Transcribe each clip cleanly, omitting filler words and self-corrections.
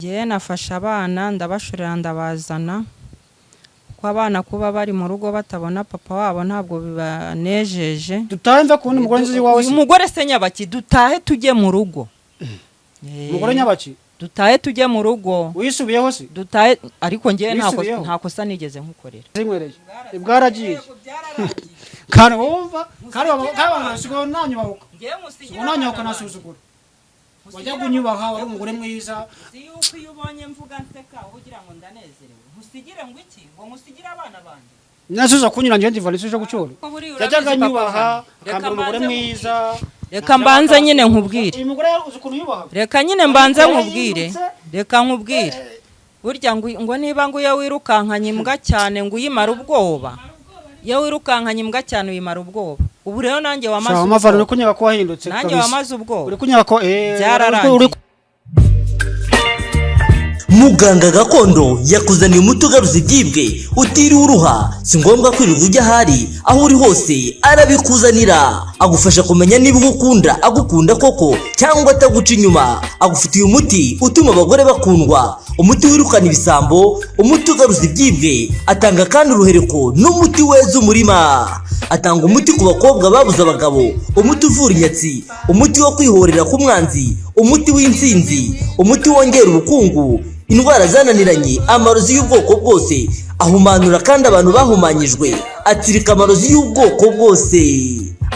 Njyewe nafashe abana ndabashorera ndabazana, kuko abana kuba bari mu rugo batabona papa wabo ntabwo bibanejeje. Dutahe mve kubona umugore nzi iwawe Uyu se? mugore se nyabaki? Dutahe tujye mu rugo. Umugore nyabaki? Dutahe tujye mu rugo. Wisubiyeho se? Dutahe, ariko njyewe Wisubiyeho? nta kosa nigeze nkukorera. Zinywereye bwaragiye kandi wumva kandi sigo nanyubahuka, sigo nanyubahuka, nasuzugura wajya kunyubaha, wari umugore mwiza. Uzi yuko iyo ubonye mvuga nseka uba ugira ngo ndanezerewe? Nkusigire ngo iki? Ngo nkusigire abana banjye? Nasuza kunyura njye ndi valise uje gucyura. Ko buriya Yajyaga urabizi, papa anyubaha, Vanessa. Reka akambera umugore mbanze mwiza. Reka mbanze nyine nkubwire. Uyu mugore uzi ukuntu yubaha? Reka nyine mbanze Ariko nkubwire. yarahindutse. Reka nkubwire, burya ngo niba ngo iyo wirukankanye imbwa cyane ngo uyimara ubwoba, iyo wirukankanye imbwa cyane uyimara ubwoba. Ubu rero nanjye wamaze Shawa mavana, uri ubwoba. kunyega ko wahindutse Nanjye kabisa. wamaze ubwoba. Uri kunyega ko Byararangiye. Muganga gakondo yakuzaniye umuti ugaruza ibyibwe utiriwe uruha. Si ngombwa kwirirwa ujya ahari, aho uri hose arabikuzanira. Agufasha kumenya niba ugukunda agukunda koko cyangwa ataguca inyuma. Agufitiye umuti utuma abagore bakundwa, umuti wirukana ibisambo, umuti ugaruza ibyibwe. Atanga kandi uruhereko n'umuti weza umurima. Atanga umuti ku bakobwa babuze abagabo, umuti uvura inyatsi, umuti wo kwihorera ku mwanzi, umuti w'intsinzi, umuti wongera ubukungu, indwara zananiranye, amarozi y'ubwoko bwose. Ahumanura kandi abantu bahumanyijwe, atsirika amarozi y'ubwoko bwose,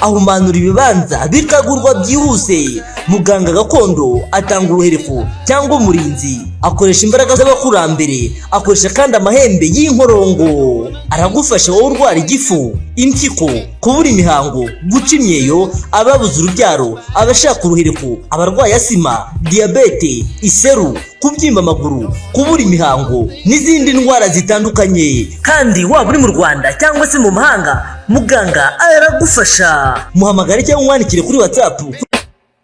ahumanura ibibanza bikagurwa byihuse. Muganga gakondo atanga uruhereko cyangwa umurinzi, akoresha imbaraga z'abakurambere, akoresha kandi amahembe y'inkorongo. Aragufasha wowe urwara igifu, impyiko, kubura imihango, guca imyeyo, ababuze urubyaro, abashaka uruhereko, abarwaye asima, diyabete, iseru, kubyimba amaguru, kubura imihango n'izindi ndwara zitandukanye. Kandi waba uri mu Rwanda cyangwa se mu mahanga, muganga aragufasha. Muhamagare cyangwa umwandikire kuri WhatsApp.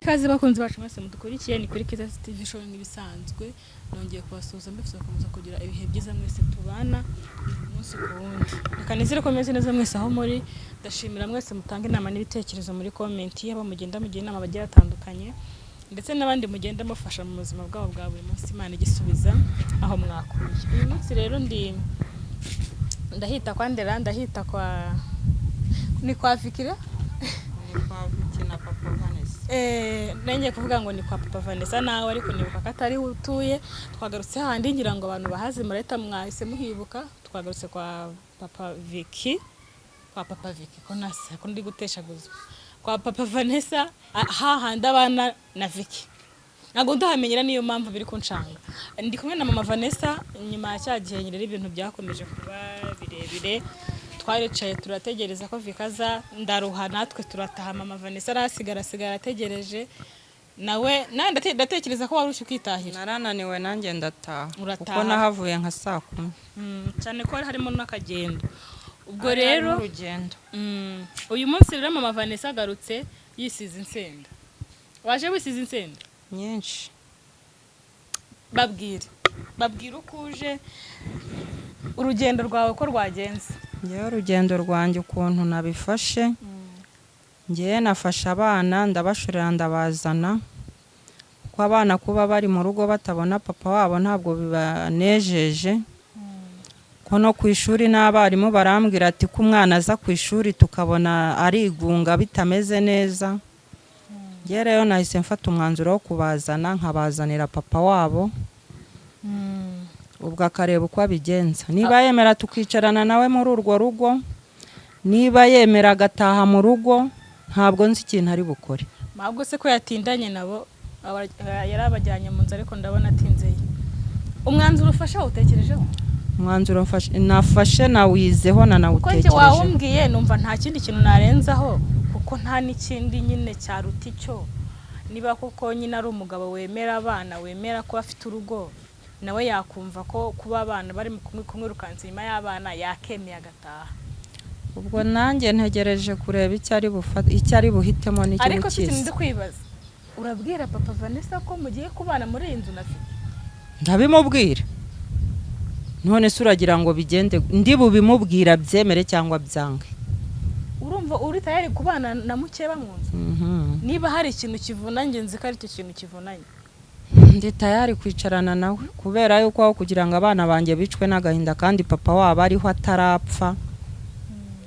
Ikaze bakunzi bacu mwese mudukurikiye, ni kuri Kiza TV Show nk'ibisanzwe. Nongeye kubasuhuza mbifuza gukomeza kugira ibihe byiza mwese tubana umunsi ku wundi. Reka nizere ko meze neza mwese aho muri. Ndashimira mwese mutanga inama n'ibitekerezo muri comment, yaba mugenda mugira inama bagiye batandukanye ndetse n'abandi mugenda mufasha mu buzima bwabo bwa buri munsi. Imana igisubiza aho mwakuye. Uyu munsi rero ndi ndahita kwa Ndera, ndahita kwa ni kwa Fikire. Nenge kuvuga ngo ni kwa Papa Vanessa nawe, ariko nibuka ko atari utuye. Twagarutse handi ngira ngo abantu bahazi murahita mwahise muhibuka. Twagarutse kwa Papa Vicky, kwa Papa Vicky, ko nase ko ndi guteshaguzwa, kwa Papa Vanessa, hahandi abana na Vicky. Ntabwo ndahamenyera, niyo mpamvu biri kunshanga. Ndi kumwe na Mama Vanessa nyuma ya cya gihe rero ibintu byakomeje kuba birebire. Twaricaye turategereza ko Vicky aza, ndaruha, natwe turataha. Mama Vanessa arahasigara, asigara ategereje nawe. Nawe ndatekereza ko wari ukitahira. Narananiwe nanjye ndataha. Urataha. Kuko nahavuye nka saa 10. Cyane ko hari harimo n'akagendo ubwo Hari rero harimo urugendo. Uyu munsi rero Mama Vanessa agarutse yisize insenda. Waje wisize insenda? Nyinshi. Babwire, babwire uko uje, urugendo rwawe ko rwagenze. Ngewe urugendo rwanjye ukuntu nabifashe, ngewe nafashe abana ndabashorera ndabazana, kuko abana kuba bari mu rugo batabona papa wabo ntabwo bibanejeje. Ko no ku ishuri n'abarimu barambwira ati ko umwana aza ku ishuri tukabona arigunga bitameze neza. Ngewe rero nahise mfata umwanzuro wo kubazana, nkabazanira papa wabo, ubwo akareba uko abigenza, niba yemera tukicarana nawe muri urwo rugo, niba yemera agataha mu rugo. Ntabwo nzi ikintu ari bukore. Ahubwo se ko yatindanye nabo, yari abajyanye mu nzu, ariko ndabona atinzeye. Umwanzuro ufashe wawutekerejeho? Umwanzuro nafashe nawizeho Kuko njye nanawutekerejeho. wawumbwiye numva nta kindi kintu narenzaho, kuko nta n'ikindi nyine cyaruta icyo. Niba koko nyine ari umugabo wemera abana, wemera ko afite urugo, nawe yakumva ko kuba abana bari mu kumwirukansa inyuma y'abana, yakemeye agataha. Ubwo nanjye ntegereje kureba icyo ari buhitemo n'icyo Ariko si ikintu bukiza. ndi kwibaza, urabwira Papa Vanessa ko mugiye kubana muri iyi nzu na Vicky? Ndabimubwira. None se uragira ngo bigende? Ndi bubimubwira, byemere cyangwa byange. Urumva uri tayari kubana na mukeba mu nzu? Mhm. Niba hari ikintu kivunanye, nzi ko ari cyo kintu kivunanye. Ndi tayari kwicarana nawe, kubera yuko aho kugira ngo abana banjye bicwe n'agahinda kandi papa wabo ariho atarapfa,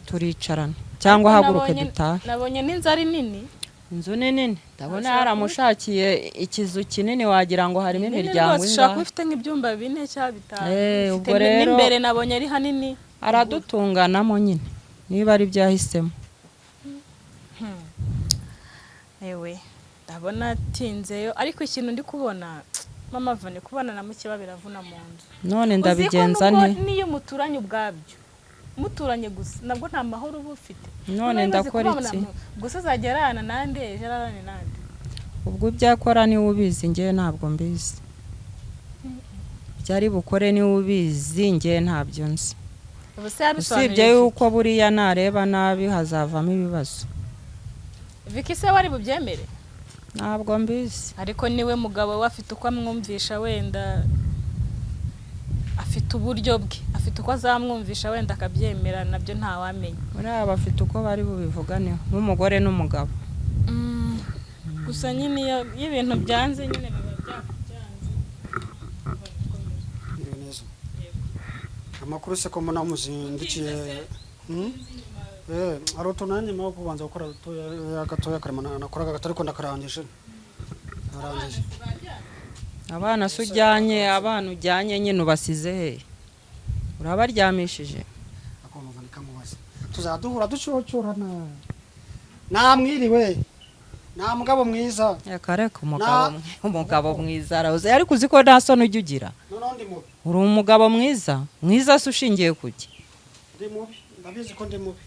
turicarana cyangwa Ariko ahaguruke dutahe. Nabonye n'inzu ari nini. Inzu ni nini, ndabona Ashobora yaramushakiye ikizu kinini, wagira ngo harimo Nini imiryango rwose, ushobora kuba ingahe. ifite nk'ibyumba 4 cyangwa 5. Eh, Ifite ubwo rero- n'imbere nabonye ari hanini. Aradutunganamo nyine niba ari byo yahisemo. Ewe, ndabona atinzeyo, ariko ikintu ndi kubona, mama Vane, kubana na mukeba biravuna mu nzu. None Uzi ko ndabigenza nubwo nte? n'iyo muturanye ubwabyo, muturanye gusa, nabwo nta mahoro uba ufite. None Niba bimaze ndakora kubana iki? Gusa azajya ararana nande, ejo ararane nande? Ubwo ibyo akora niwe ubizi, njyewe ntabwo mbizi. Ibyo ari bukore niwe ubizi, njyewe ntabyo nzi. Ubu se yabisobanuriye Usibye Vicky? yuko buriya nareba nabi hazavamo ibibazo. Vicky se wari bubyemere? Ntabwo mbizi. Ariko niwe mugabo we, afite uko amwumvisha, wenda afite uburyo bwe, afite uko azamwumvisha, wenda akabyemera, nabyo ntawamenya. Buriya bafite uko bari bubivuganeho nk'umugore n'umugabo. Gusa nyine iyo ibintu byanze nyine biba byanze. Mwiriwe neza. Amakuru se ko mbona muzindukiye? Hari utuntu nanjye nyuma yo kubanza gukora dutoya, gatoya karema nakoraga gato, ariko ndakarangije. Narangije. Abana se ujyanye, abana ujyanye nyine ubasize he? Urabaryamishije? Akumva nikamubaza. Tuzaduhura ducocorana. Namwiriwe. Nta mugabo mwiza. Reka reka, umugabo mwiza arahoze, ariko uzi ko nta soni ujya ugira. Noneho ndi mubi. Uri umugabo mwiza mwiza se ushingiye kuki? Ndi mubi. Ndabizi ko ndi mubi.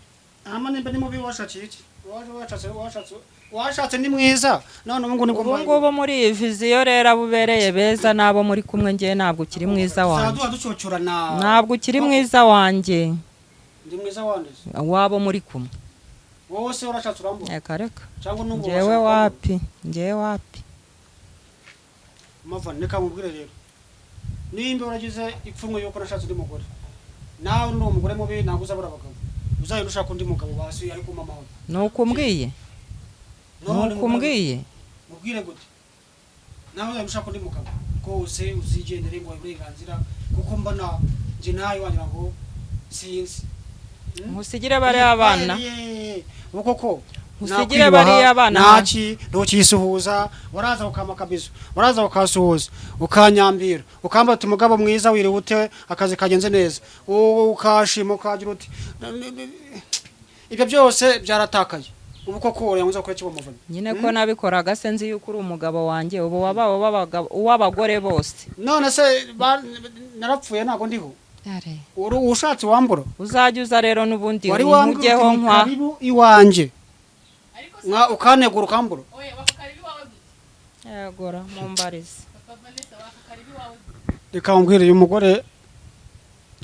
Hama nimba ndi mubi washakiye iki? Waje washatse washatse washatse ndi mwiza. None ubu ngubu nibwo Ubu mbaye. ngubu muri iyi viziyo rero, abo ubereye beza n'abo muri kumwe, njyewe ntabwo ukiri mwiza wanjye. Tuzaduhura ducocorana. Ntabwo ukiri mwiza wanjye. Ndi mwiza wandeze. Wabo muri kumwe. Wowe se urashatse urambura? Reka reka. Cyangwa n'ubu Njyewe washaka wapi, njyewe wapi. Mava reka mubwire rero, nimba waragize ipfunwe yuko nashatse undi mugore, nawe ni umugore mubi, ntabwo uzabura abagabo, uzagenda ushaka undi mugabo basi, ariko umpa amahoro. Ni uko umbwiye, ni None uko umbwiye. Mubwire gute? Nawe uzagenda ushaka undi mugabo rwose, uzigendere ngo uburenganzira, kuko mbona njye nawe wagira ngo sinzi. Nkusigire bariya abana. Ubu koko Nkusigire bariya abana. Ntaki ntukisuhuza, waraza ukama akabizo, waraza ukasuhuza, ukanyambira, ukamba uti mugabo mwiza wiriwe ute, akazi kagenze neza, ukashima, ukagira uti ibyo byose byaratakaye. Ubu koko yanze gukora kibo muvunyi. Nyine ko nabikoraga se nzi yuko uri umugabo wanjye, ubu wabawe uw'abagore bose. None se narapfuye, ntabwo ndiho? Uri ushatse wambura. Uzajya uza rero n'ubundi Wari wambwira nkugeho uti ni nkwa karibu iwanjye, ukanegura ukambura. Yagora mumbarize. Reka mbwire, uyu mugore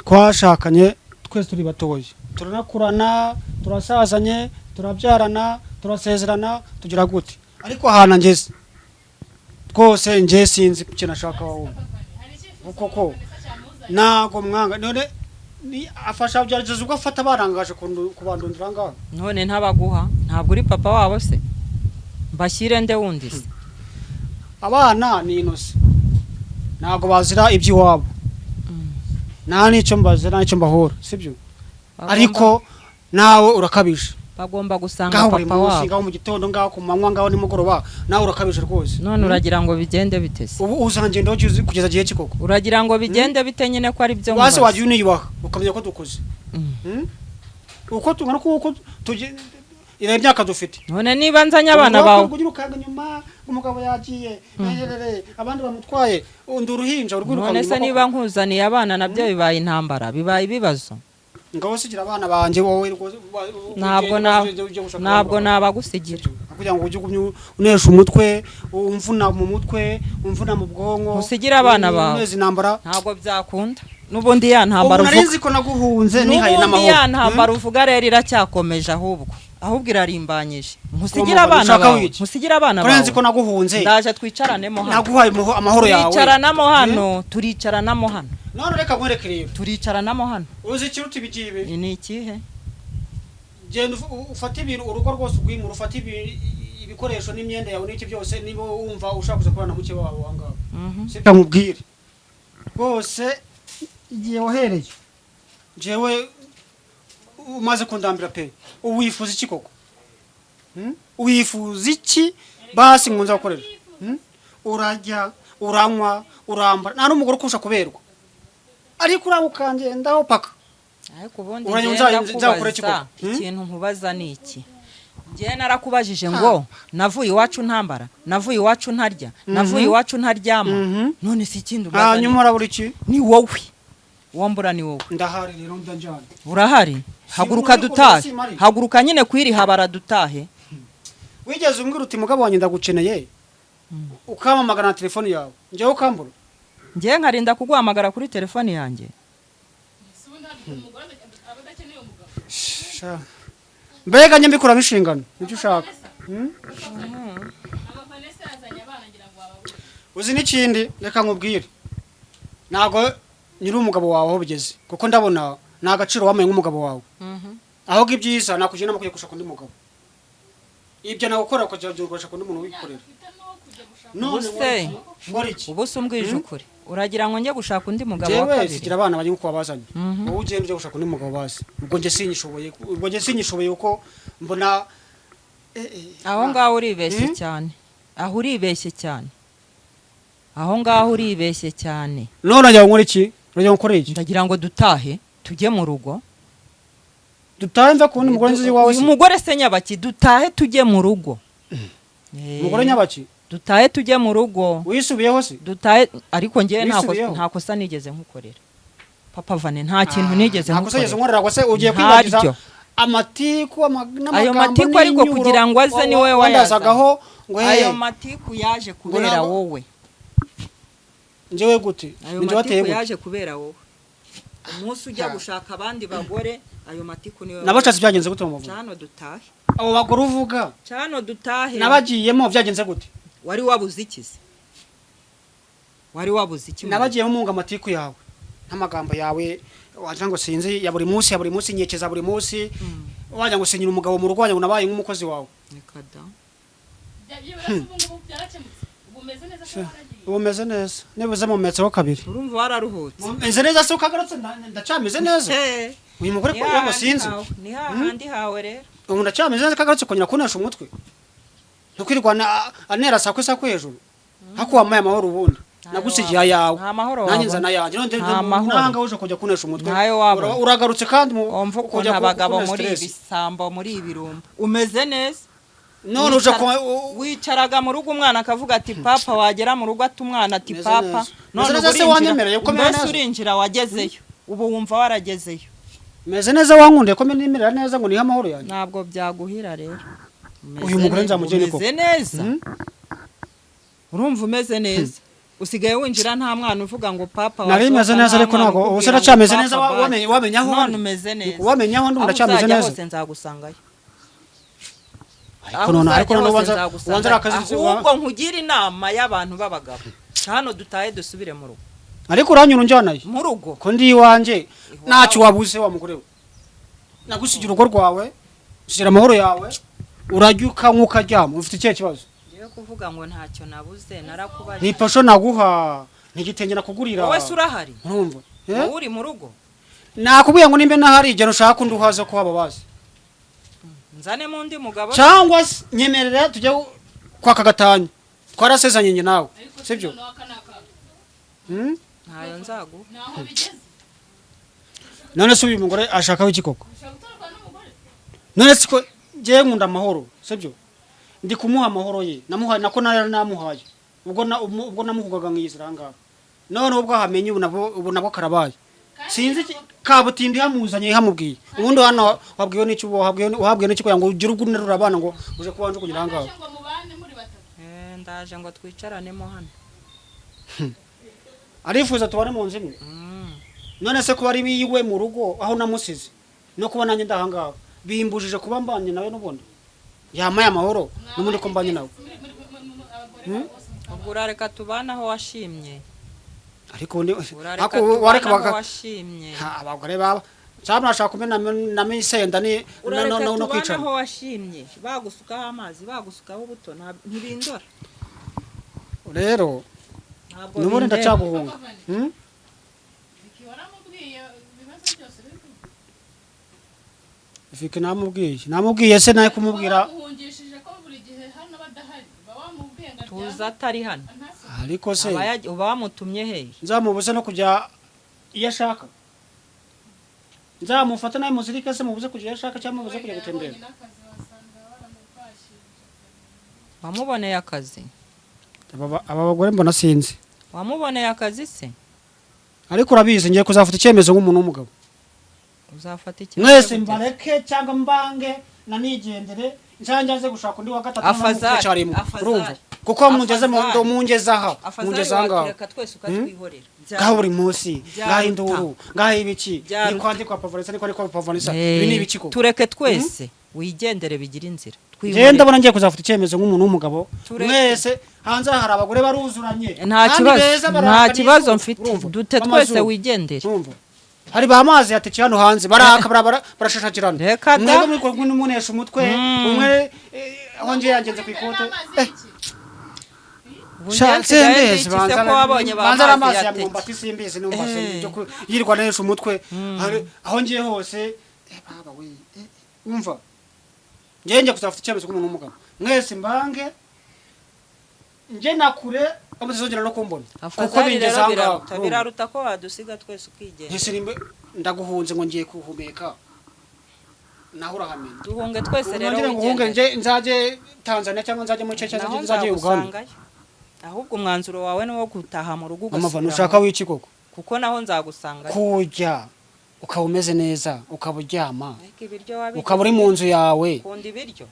twashakanye twese turi batoya, turanakurana, turasazanye, turabyarana, turasezerana, tugira gute, ariko ahantu ngeze twose nge sinzi ikintu ashaka wowe koko, ntago mwanga. None ni afasha byarigeze ubwo afata barangaje kubandundira ngaho. None ntabaguha, ntabwo uri papa wabo se? Mbashyire nde wundi se? Abana ni inose, ntago bazira iby'iwabo, nta n'icyo mbazira, nta n'icyo mbahora, sibyo? Ariko nawe urakabije. Bagomba gusanga Ngaho buri papa munsi, wabo. ngaho mu gitondo, ngaho ku manywa, ngaho nimugoroba, nawe urakabije rwose. None uragira ngo bigende bite se? Ubu uzangenda kugeza gihe ki koko? Uragira ngo bigende bite nyine, ko ari byo Wase nkubaza? wajya uniyubaha ukamenya ko dukuze. Uko tungana, kuko ireba imyaka dufite. None niba nzanye abana bawe Ugira ukanga inyuma, umugabo yagiye, abandi bamutwaye, undi uruhinja uri kwirukanka None se inyuma niba koko. nkuzaniye abana nabyo bibaye intambara, bibaye ibibazo? Ngaho sigira abana banjye wowe rwose, Ntabwo ujye gushaka ntabwo abandi bagabo. nabagusigira. Kugira ngo ujye ugumye unesha umutwe, umvuna mu mutwe, umvuna mu bwonko. Ntusigire abana bawe. Uneza intambara. Ntabwo byakunda, n'ubundi ya ntambara Ubu nari uvuga nzi ko naguhunze nihaye n'ubundi n'amahoro. ya ntambara uvuga rero iracyakomeje, ahubwo irarimbanyije. Nkusigire Ugomba abana gushaka bawe, wiki. nkusigire abana Ko nari nzi ko bawe. naguhunze. Ndaje twicaranemo hano. Naguhaye amahoro yawe. Turicaranamo hano, turicaranamo hano. None reka nkwereke rero. Turicaranamo hano. Uzi ikiruta ibigibi? Ni ikihe? Genda ufate ibintu, urugo rwose ugwimura, ufate Ibikoresho n'imyenda yawe n'iki byose, niba wumva ushaka kuza kubana na muke wawe aho ngaho. Mhm. Nkubwire rwose, igihe wahereye njyewe umaze kundambira pe. Uwifuza iki koko? Hmm? Wifuza iki basi nkunze gukorera? Hmm? Urarya, uranywa, urambara, nta n'umugore ukurusha kuberwa, ariko uraho ukangendaho paka. Ariko ubundi Uranywa, njyewe nzakora iki ndakubaza, koko? Hmm? ikintu nkubaza ni iki: njyewe narakubajije ngo navuye iwacu ntambara, navuye iwacu ntarya, navuye iwacu ntaryama. None si ikindi umbaza ni Hanyuma urabura iki? Ni wowe wombura, ni wowe. Ndahari rero, ndanjyana. Urahari, haguruka Simuri, dutahe. simari. Haguruka nyine kwiriha baradutahe. Wigeze umbwira uti: "Mugabo wanjye, ndagukeneye," ukampamagara na telefone yawe, njyewe ukambura? Njyewe nkarinda kuguhamagara kuri telefoni yanjye? Ese ubundi hari umugore aba adakeneye umugabo? Sha. Mbega njye mbikuramo inshingano nicyo ushaka? Mama Vanessa yazanye abana, ngira ngo wababure. Uzi n'ikindi? Reka nkubwire, ntabwo nyiri umugabo wawe aho bigeze, kuko ndabona nta gaciro wamaye nk'umugabo wawe. Ahubwo ibyiza nakugira inama kujya gushaka undi mugabo. Ibyo nagukora ukajya ugashaka undi muntu wikorera. Ufite no kujya gushaka. None Ubuse. nkora iki? Ubu se umbwije ukuri, uragira ngo njye gushaka undi mugabo wa Njyewe kabiri? sigira abana bari nkuko wabazanye. Mhm. Wowe ugenda ujya gushaka undi mugabo bazi. Ubwo njye sinyishoboye kuko mbona Aho ngaho uribeshye Hmm? cyane, aho uribeshye cyane, aho ngaho uribeshye cyane. None uragira ngo nkore iki? Uragira ngo nkore iki? Ndagira ngo dutahe tujye mu rugo. Dutahe mva kubona umugore nziza iwawe Uyu se? mugore se nyabaki? Dutahe tujye mu rugo. Umugore nyabaki? Dutahe tujye mu rugo. Wisubiyeho se? Dutahe, ariko ngewe Wisubiyeho? nta kosa nigeze nkukorera, papa Vane, nta kintu nigeze Nta kosa yigeze nkukorera. nkorera se? Ugiye kwibagiza Ntaryo. amatiku n'amagambo Ayo matiku ariko n'inyuro kugira ngo aze ni wowe wandazagaho ngo Ayo hey, matiku yaje kubera wowe. Njyewe gute? Ayo Ninjye wateye matiku gute? yaje kubera wowe umunsi ujya gushaka abandi bagore. Ayo matiku niwe. Nabashatse byagenze gute mu mavubi? Cano dutahe. Abo bagore uvuga Cano dutahe. nabagiyemo byagenze gute? Wari wabuze iki se? Wari wabuze iki? Nabagiyemo munga amatiku yawe n'amagambo yawe, wagira ngo sinzi, ya buri munsi, ya buri munsi, inkeke za buri munsi. Wagira ngo sinyira umugabo mu rugo, wagira ngo nabaye nk'umukozi wawe. Reka da. Byibura se ubu ngubu byarakemutse? Ubu umeze neza ko waragiye? Ubu meze neza, nibuze mu metero kabiri. Urumva wararuhutse? Meze neza se? Ukagarutse ndacyameze neza. Uyu mugore Ni ko ngo hahandi sinzi. hawe, ni hahandi hawe rero. Ubu ndacyameze neza, kagarutse kongera kunesha umutwe ntukwirwana anera sakwe sakwe hejuru hako wamaye amahoro. Ubundi nagusigiye ayawe. Nta mahoro Nanjye wabona. nzana ayanjye. None Nta mahoro. nanga uje kujya kunesha umutwe. Ntayo wabona. Uragarutse kandi mu Wumva ukuntu kujya abagabo kubona muri stress. ibisambo, muri ibirumbo, umeze neza. None uje ku Wicaraga mu rugo umwana akavuga ati: "Papa." Wagera mu rugo ati umwana ati: Meze "Papa." neza. None Meze neza ubu se? Wanyemereye ko mera mbese neza? urinjira wagezeyo, ubu wumva waragezeyo. Meze neza, wankundiye ko nimerera neza ngo nihe amahoro yanjye. Ntabwo byaguhira rero. Umeze Uyu mugore nzamugene koko. Umeze neza. Hmm? Urumva umeze neza, usigaye winjira nta mwana uvuga ngo papa. Nari Wasohoka meze neza nta ariko mwana ntabwo ubu se ukubwira ngo ndacyameze papa neza bye. wamenya aho None ndi? umeze neza. Wamenya aho ndi, Aho ndacyameze uzajya neza. hose nzagusangayo. Ariko none, ariko none ubanza ari akazi. Ahubwo nkugire inama y'abantu b'abagabo: hano dutahe dusubire mu rugo. Ariko uranyura unjyanayo? Mu rugo. Ko ndi iwanjye, ntacyo wabuze wa mugore we. Nagusigira urugo rwawe, usigira amahoro yawe, urajya ukanywa ukaryama, ufite ikihe kibazo? Ngiye kuvuga ngo ntacyo nabuze, narakubajije. Ni pasho naguha, ni igitenge nakugurira. Wowe se urahari? Urumva? Eh? Wowe uri mu rugo? Nakubwiye ngo nimba nahari, igihe ushaka undi uhaze ko haba bazi. Nzanemo undi mugabo? Cyangwa se nyemerera tujye kwaka gatanya, twarasezanye njye nawe. Ariko Sibyo? noneho aka ni akaga. Hmm? Ntayo nzaguha. Naho bigeze. None se uyu mugore ashaka iki koko? Ushobora gutorwa n'umugore. None se ko njyewe nkunda amahoro, sibyo? Ndi kumuha amahoro ye, namuhaye nako nari namuhaye ubwo ubwo namuhugaga nkiyizira aha ngaha. None ubwo ahamenye ubu nabwo karabaye. Sinzi kabutindi hamuzanye hamubwiye. Ubundi hano wabwiwe n'iki? Ubu wabwiwe n'iki kugira ngo ugire ubwo unerura abana ngo uje kuba njugunyira aha ngaha? Ndaje ngo mubane muri batatu. Eh, ndaje ngo twicaranemo hano. Arifuza tubane mu nzu imwe? Mm. None se kuba ari iwe mu rugo aho namusize no kuba nanjye ndaha ngaha bimbujije kuba mbanye nawe? N'ubundi yamaye amahoro, n'ubundi ko mbanye nawe. Abagore babo bose. Ubwo urareka tubane aho washimye. Ariko ubundi Urareka ariko wareka tubane aho baka washimye. Ha, abagore baba Cyangwa nashaka kumena na misenda ni Urareka no tubane kwicara. aho washimye, bagusukaho amazi, bagusukaho ubuto, ntibindora. Rero Ntabwo nubundi bindeba. ndacyaguhunga. Vicky waramubwiye ibibazo byose biri kuba? Vicky namubwiye se nawe kumubwira. Wamuhungishije ko buri gihe hano badahari, uba wamubwiye ngo Tuza aryame atari hano. ntasome. Ariko se Uba wamutumye hehe? Nzamubuze no kujya iyo ashaka? Nzamufata nawe muzirike se, mubuze kujya iyo ashaka cyangwa mubuze kujya Wenda gutembera? yabonye n'akazi, wasanga waramupashije. Wamuboneye akazi? Aba bagore mbona sinzi. Wamuboneye akazi se? Ariko urabizi, ngiye kuzafata icyemezo nk'umuntu w'umugabo. Uzafata icyemezo Mwese gute? mbareke cyangwa mbange nanigendere, nzajya nze gushaka undi wa gatatu. Afazari, Icyarimwe. afazari. Urumva kuko mungeze mu Afazari. mungeze aha, Afazari mungeze aha ngaha. watureka twese ukatwihorera. Ngaho buri munsi Byaruta. ngaho induru, ngaho ibiki. Byaruta. Niko ndi kwa Pavanisa, niko ndi kwa Pavanisa. Eh, Ibi ni ibiki koko? Tureke twese wigendere, bigira inzira. Njye Twihorere. ndabona ngiye kuzafata icyemezo nk'umuntu w'umugabo. Tureke. Mwese hanze aha hari abagore baruzuranye Nta kandi kibazo, beza, nta baraka kibazo n'izuba. mfite. Urumva? Dute twese B'amazuru. wigendere. Urumva hari ba mazi yateke hano hanze, baraka barashashagirana. Reka da. Mwebwe muri kumwe n'umunesha umutwe umwe, aho ngiye yangenze ku ikote. N'amazi y'iki? Ubu Sha, njye nsigaye simbizi, ndi iki se ko wabonye ba banza ari mazi amazi ya yateke? mwumbati, simbizi numva se Eh. ibyo yirirwa anesha umutwe. Aho ngiye hose, baba we, umva, ngiye njya kuzafata icyemezo k'umuntu w'umugabo, mwese mbange njye na kure mutazongera no kumbona kuko Afazari bingeze rero aha ngaha. biraruta, Urumva? biraruta ko wadusiga twese ukigendera. Ese nimba ndaguhunze ngo ngiye kuhumeka, naho urahamenya. Duhunge twese rero, Nongere nguhunge, wigendere. nje nzajye Tanzania cyangwa nzajye muri Kenya Naho cyangwa nzajye Uganda? nzagusangayo. Ahubwo umwanzuro wawe ni uwo gutaha mu rugo Mama ugasubira Vana, ushaka mu- wiki koko? Kuko naho nzagusangayo. Kujya ukaba umeze neza, ukaba uryama, Ariko ibiryo wabigize, ukaba uri mu nzu yawe. Ukunda ibiryo.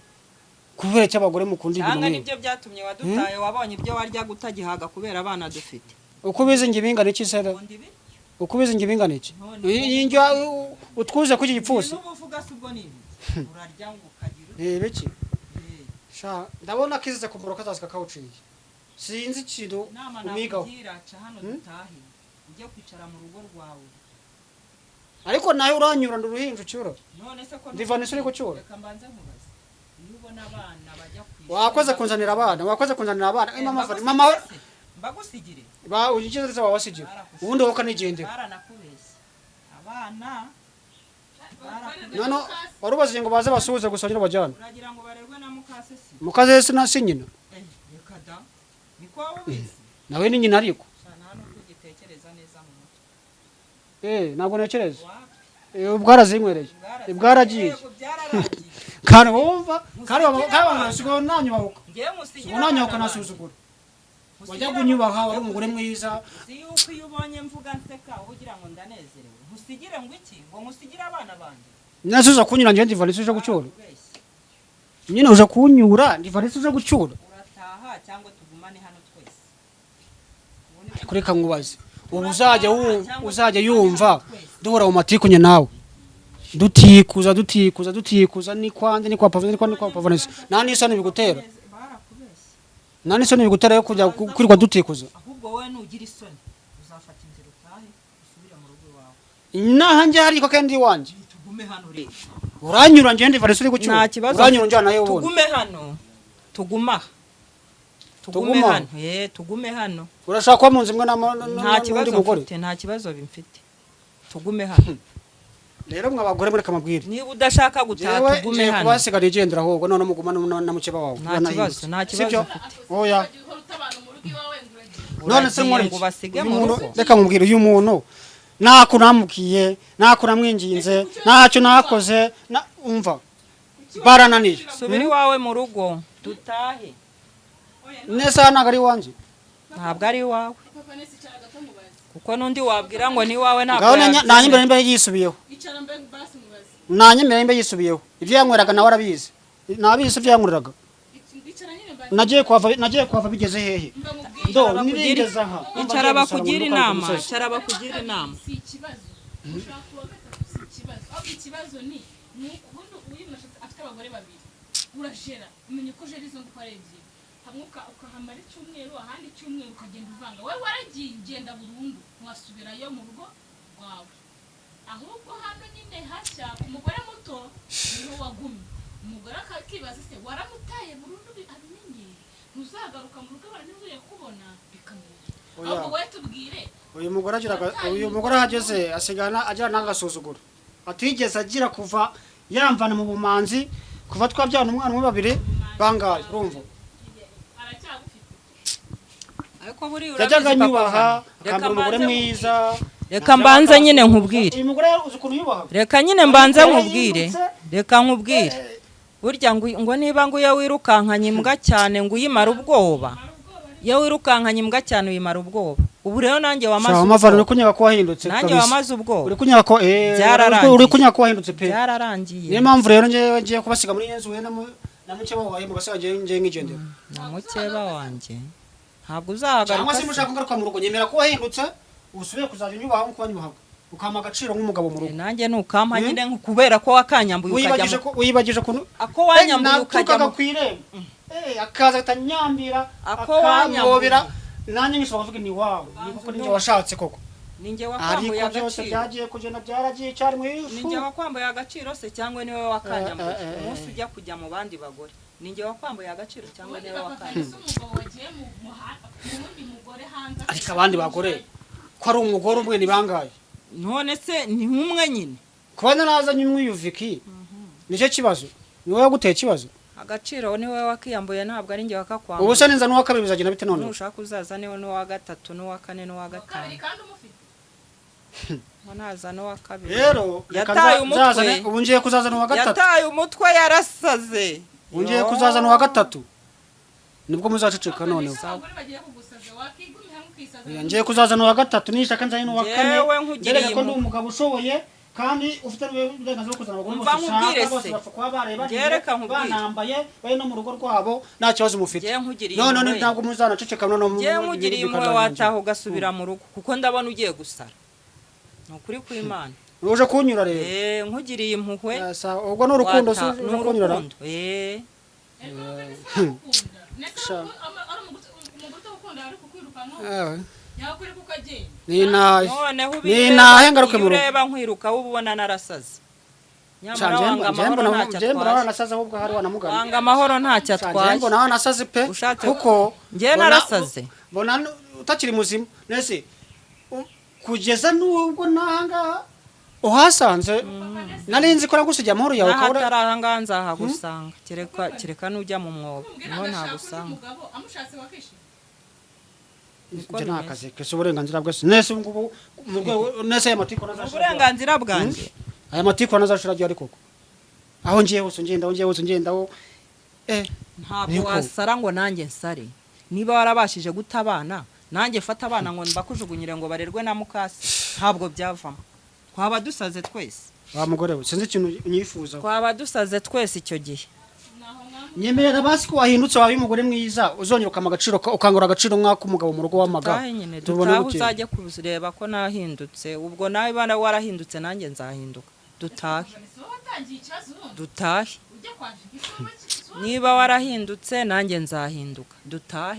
Kubera icyo abagore mukunda ibintu Cyangwa nk'ibi? nibyo byatumye wadutaye, wabonye ibyo waryaga utagihaga kubera abana dufite. Uko ubizi ngo ibingana iki se? Ukunda ibiryo. Uko ubizi ngo ibingana iki? None Iyi ndyo utwuze kuri iki gipfusi. N'ubu uvuga se ubwo ni ibiki? Urarya ngo ukagira Ni ibiki? Eh, Sha, ndabona kizize kumuro kazazi kakawuciye, sinzi ikintu Inama umigaho. nakugira, ca hano dutahe, ujye kwicara mu rugo rwawe. Ariko nawe uranyura, ndi uruhinja ucyura. None se ko Ndi Vanessa uri gucyura? Reka mbanze nkubaze, iyo ubona abana bajya ku ishuri Wakoze kunzanira abana, wakoze kunzanira abana. Eh, Mama Vana, mbagusigire mama se? Mbagusigire? Ba ugize se wabasigira, ubundi wowe ukanigendera. Baranakubeshye abana. None wari ubazanye ngo baze basuhuze gusa nyine bajyane? Uragira ngo barerwe na mukase se? Mukaze se na si nyina? Eh, reka da, niko waba ubizi. Nawe ni nyina ariko. Sha, nta nubwo ugitekereza neza mu mutwe. Eh, ntabwo ntekereza. Wapi? Bwarazinywereye. Bwaragiye. Yego, byararangiye. Kandi wumva kandi kandi nanyubahuka. Ngewe musigira Unanyubahuka, abana. nasuzugura. Banjye. Wajya kunyubaha, wari umugore mwiza. Uzi yuko iyo ubonye mvuga nseka uba ugira ngo ndanezerewe? Nkusigire ngo iki? Ngo nkusigire abana banjye? Nasuza kunyura njye ndi Vanessa uje gucyura. Barakubeshye. Nyine uje kunyura, ndi Vanessa uje gucyura. Urataha cyangwa tugumane hano twese? Ubu ni Ariko reka nkubaze, ubu uzajya yumva duhora mu matiku nye nawe, dutikuza, dutikuza, dutikuza, ni kwande, ni kwa Pavone, ni kwa Vanessa, nta n'isoni bigutera? Barakubeshye. Nta n'isoni bigutera yo kujya kwirirwa dutikuza? Ahubwo wowe nugira isoni uzafata inzira utahe, usubire mu rugo iwawe. Naha njye hari ko kandi iwanjye. Tugume hano rero. Uranyura njye ndi Vanessa uri gucyura. Nta kibazo. Uranyura njyana nayo ubundi. Tugume hano, tuguma aha. Tugume Tuguma aho? hano, eh, tugume hano. Urashaka kuba mu nzu imwe Nta n'undi kibazo mugore? mfite, nta kibazo bimfite, tugume hano. Rero mwa bagore mureka amabwire. Niba udashaka gutaha, Jewe tugume ngiye hano. kubasigara igendera, ahubwo none mugumane na mukeba wawe. Nta kibazo, nta kibazo Sibyo? mfite. Oya. Uhora utabana mu rugo iwawe ngo uragiye. None se Uragiye nkora ngo iki? ubasige Uyu mu muntu, rugo? reka nkubwire, uyu muntu ntako namubwiye, ntako namwinginze, ntacyo nakoze, umva barananiye. Subira iwawe mu rugo, dutahe. Nese aha ntabwo ari iwanjye? Ntabwo ari iwawe. Papa Nesi, icara gato mubaze. Kuko n'undi wabwira ngo ni iwawe ntabwo Ngaho yabyemera. nanyemera nimba yisubiyeho. Icara mbe basi mubaze. Nanyemera nimba yisubiyeho, ibyo yanyweraga nawe arabizi, nabizi ibyo yanyweraga. Icara nyine basi. Nagiye kuhava bigeze hehe? Mba mubwiye. Ndo Icara nibingeze aha. Icara bakugira inama, icara bakugira inama. Si ikibazo ushobora kuba gatatu, si ikibazo, ahubwo ikibazo ni ubundi uyu muntu afite abagore babiri, urajera umenya uko ujera izo ngo ari ebyiri, hamwe ukahamara icyumweru, ahandi icyumweru, ukagenda uvanga. Wowe waragiye ugenda burundu, ntiwasubirayo mu rugo rwawe. Ahubwo hano nyine hashya ku mugore muto niho wagumye, umugore akibaza se waramutaye burundu abimenye, ntuzagaruka mu rugo, abantu ntuzongeye kukubona, bikamenya. Oya. Ahubwo wowe tubwire. Uyu mugore agira, uyu mugore ahageze asigana agira n'agasuzuguro atigeze agira kuva yamvana mu bumanzi, kuva twabyana umwana umwe, babiri, bangaye, urumva? Aracyagufite. Ariko buriya Yajyaga urabizi papa anyubaha, Vani. Reka akambera umugore mbanze mwiza. Reka mbanze nyine nkubwire. Uyu mugore uzi ukuntu yubaha? Reka nyine mbanze Ariko nkubwire. yarahindutse. Reka nkubwire, burya ngo niba ngo iyo wirukankanye imbwa cyane ngo uyimara ubwoba, iyo wirukankanye imbwa cyane uyimara ubwoba. Ubu rero nanjye wamaze Shaho mavana, uri ubwoba. kunyaka ko wahindutse Nanjye kabisa. wamaze ubwoba. Uri kunyaka ko Byararangiye. uri kunyaka ko wahindutse pe. Byararangiye. Niyo mpamvu rero ngewe ngiye kubasiga muri iyi nzu, we na mukeba wawe, mugasiga ngewe nkigendera. Na mukeba wanjye ntabwo uzahagaruka. Cyangwa se Se. mushaka kugaruka mu rugo, nyemera ko wahindutse, usubiye kuzajya unyubaha nk'uko wanyubahaga, ukampa agaciro nk'umugabo mu rugo. Nanjye nukampa nyine kubera ko wakanyambuye ukajya Wiyibagije ko wiyibagije ukuntu Ako wanyambuye ukajya natukaga ku irembo, akaza ahita anyambira, Ako akambobera, wanyambuye. nanjye ngishobora kuvuga ni wawe, ni koko ninjye washatse koko. Ninjye wakwambuye Ariko byose agaciro? byagiye kugenda, byaragiye icyarimwe ifu. Ninjye wakwambuye agaciro se, cyangwa niwe wakanyambuye? Umunsi ujya kujya mu bandi bagore, ninjye wakwambuye agaciro cyangwa Ubundi niwe papa wakanyambuye? Vanessa, umugabo wagiye mu wundi mugore hanze? Ariko abandi bagore ko ari umugore umwe, ni bangahe? None se ni umwe nyine. Kuba narazanye umwiyuviki nicyo kibazo? Ni wowe waguteye ikibazo. Agaciro niwe wakiyambuye, ntabwo ari njye wakakwambuye. Ubu se ninza n'uwa kabiri bizagenda bite noneho? Nushaka uzaza niwe n'uwa gatatu n'uwa kane n'uwa Wa kabiri gatanu. kandi umufite. Ngo naza n'uwa kabiri. Rero reka Yataye umutwe. Ubu ngiye kuzazana uwa gatatu. Yataye umutwe, yarasaze. Ubu ngiye kuzazana uwa gatatu, nibwo muzaceceka noneho. Vanessa, abagore bagiye kugusaza, wakigumya hamwe ukisaza. Oya, ngiye kuzazana uwa gatatu, nishaka nzanye n'uwa kane. Njyewe nkugiriye Ndereka ko ndi impuhwe. umugabo ushoboye kandi ufite n'uburenganzira bwo kuzana abagore Umva bose nkubwire ushaka, bose se. bapfa kuba bareba, Njyewe reka nkubwire. banambaye, bari no mu rugo rwabo, nta kibazo mufite. Njyewe nkugiriye None impuhwe. ntabwo muzanaceceka noneho. Njyewe nkugiriye impuhwe wataha ugasubira mu rugo, kuko ndabona ugiye gusara, ni ukuri kw'Imana. Uje kunyura rero. Nkugiriye impuhwe. Sawa, ubwo ni urukundo si? Ni Uje kunyura. urukundo. Ariko Vanessa aragukunda. Ndetse Sha. ari umugore utagukunda ari kukwirukanka, Ewe. yakwereka ukagenda. Ni nahe? Noneho Ni nahe ngaruke iyo mu rugo? ureba nkwiruka uba ubona narasaze. Sha, Nyamara wanga amahoro ntacyo njye mbona atwaye. wanasaze ahubwo, hari wanamugana. Wanga amahoro ntacyo Sha, njye atwaye. mbona wanasaze pe. Ushatse Kuko Njye narasaze. mbona utakiri muzima nese kugeza n'ubwo n'ahangaha uhasanze, nari nzi ko nagusigiye amahoro yawe, ukabura. N'ahatari ahangaha nzahagusanga, kereka nujya mu mwobo Umubwira niho ngo ashaka undi ntagusanga. mugabo, amushatse wakishima? Niko Ibyo ni bimeze. akazi kese, uburenganzira bwese nese ubu ngubu mu rwego nese aya matiku ntazashira. Uburenganzira bwanjye. Aya matiku ntazashira ryari koko? Aho ngiye hose ngenda, aho ngiye hose ngendaho. Ntabwo Niko. wasara ngo nanjye nsare. Niba warabashije guta abana, nanjye fata abana ngo mbakujugunyire ngo barerwe na mukase, ntabwo byavamo, twaba dusaze twese. Wa mugore we, sinzi ikintu unyifuzaho. Twaba dusaze twese icyo gihe. Naho mwamu. Nyemerera basi ko wahindutse, wabaye umugore mwiza, uzongera ukampa agaciro, ukangura agaciro nk'ak'umugabo mu rugo w'amaga. Dutahe nyine. Tubone Dutahe. bukeye. Uzajye kureba ko nahindutse, ubwo nawe bana warahindutse nanjye nzahinduka. Dutahe. Vanessa, wowe watangiye ikibazo ubundi. Dutahe. Ujya kwa Vicky, si wowe Niba warahindutse nanjye nzahinduka, dutahe.